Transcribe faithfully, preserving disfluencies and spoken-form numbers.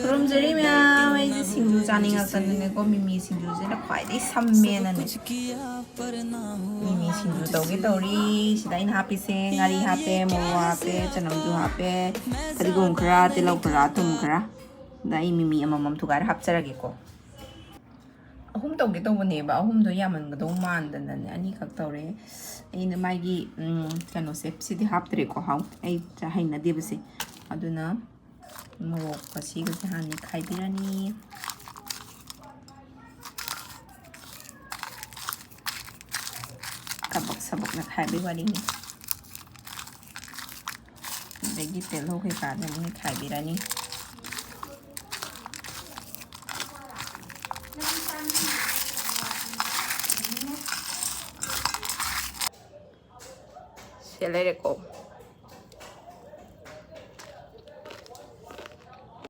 ꯈꯨꯔꯨꯝꯖꯔꯤ ꯃꯌꯥꯝ꯫ ꯑꯩꯁꯦ ꯁꯤꯡꯖꯨ ꯆꯥꯅꯤꯡꯉꯛꯇꯅꯅꯦꯀꯣ, ꯃꯤꯃꯤ ꯁꯤꯡꯖꯨꯁꯦ ꯈ꯭ꯋꯥꯏꯗꯒꯤ ꯁꯝꯃꯦꯅꯅꯦ ꯃꯤꯃꯤ ꯁꯤꯡꯖꯨ ꯇꯧꯒꯦ ꯇꯧꯔꯤ꯫ ꯁꯤꯗ ꯑꯩꯅ ꯍꯥꯞꯄꯤꯁꯦ ꯉꯥꯔꯤ ꯍꯥꯞꯄꯦ, ꯃꯣꯔꯣꯛ ꯍꯥꯞꯄꯦ, ꯆꯅꯝꯁꯨ ꯍꯥꯞꯄꯦ, ꯐꯗꯤꯒꯣꯝ ꯈꯔ, ꯇꯤꯜꯍꯧ ꯈꯔ, ꯊꯨꯝ ꯈꯔ꯫ ꯑꯗ ꯑꯩ ꯃꯤꯃꯤ ꯑꯃꯃꯝ ꯊꯨꯒꯥꯏꯔ ꯍꯥꯞꯆꯔꯒꯦꯀꯣ꯫ ꯑꯍꯨꯝ ꯇꯧꯒꯦ ꯇꯧꯕꯅꯦꯕ, ꯑꯍꯨꯝꯗꯣ ꯌꯥꯝꯃꯟꯒꯗꯧ ꯃꯥꯟꯗꯅꯅꯦ ꯑꯅꯤꯈꯛ ꯇꯧꯔꯦ꯫ ꯑꯩꯅ ꯃꯥꯒꯤ ꯎꯝ, ꯀꯩꯅꯣꯁꯦ ꯁꯤꯗꯤ ꯍꯥꯞꯇ꯭ꯔꯦꯀꯣ, ꯍꯥꯎ, ꯑꯩ ꯆꯥ-, ꯍꯩꯅꯗꯦꯕꯁꯦ꯫ ꯑꯗꯨꯅ ꯃꯣꯔꯣꯛꯀ ꯁꯤꯒꯁꯦ ꯍꯥꯟꯅ ꯈꯥꯏꯕꯤꯔꯅꯤ꯫ ꯀꯕꯛ ꯁꯕꯛꯅ ꯈꯥꯏꯕꯩ ꯋꯥꯔꯤꯅꯤ꯫ ꯑꯗꯒꯤ ꯇꯤꯜꯍꯧ ꯀꯩꯀꯥꯗ ꯂꯣꯏ ꯈꯥꯏꯕꯤꯔꯅꯤ꯫ ꯁꯦ ꯂꯩꯔꯦꯀꯣ꯫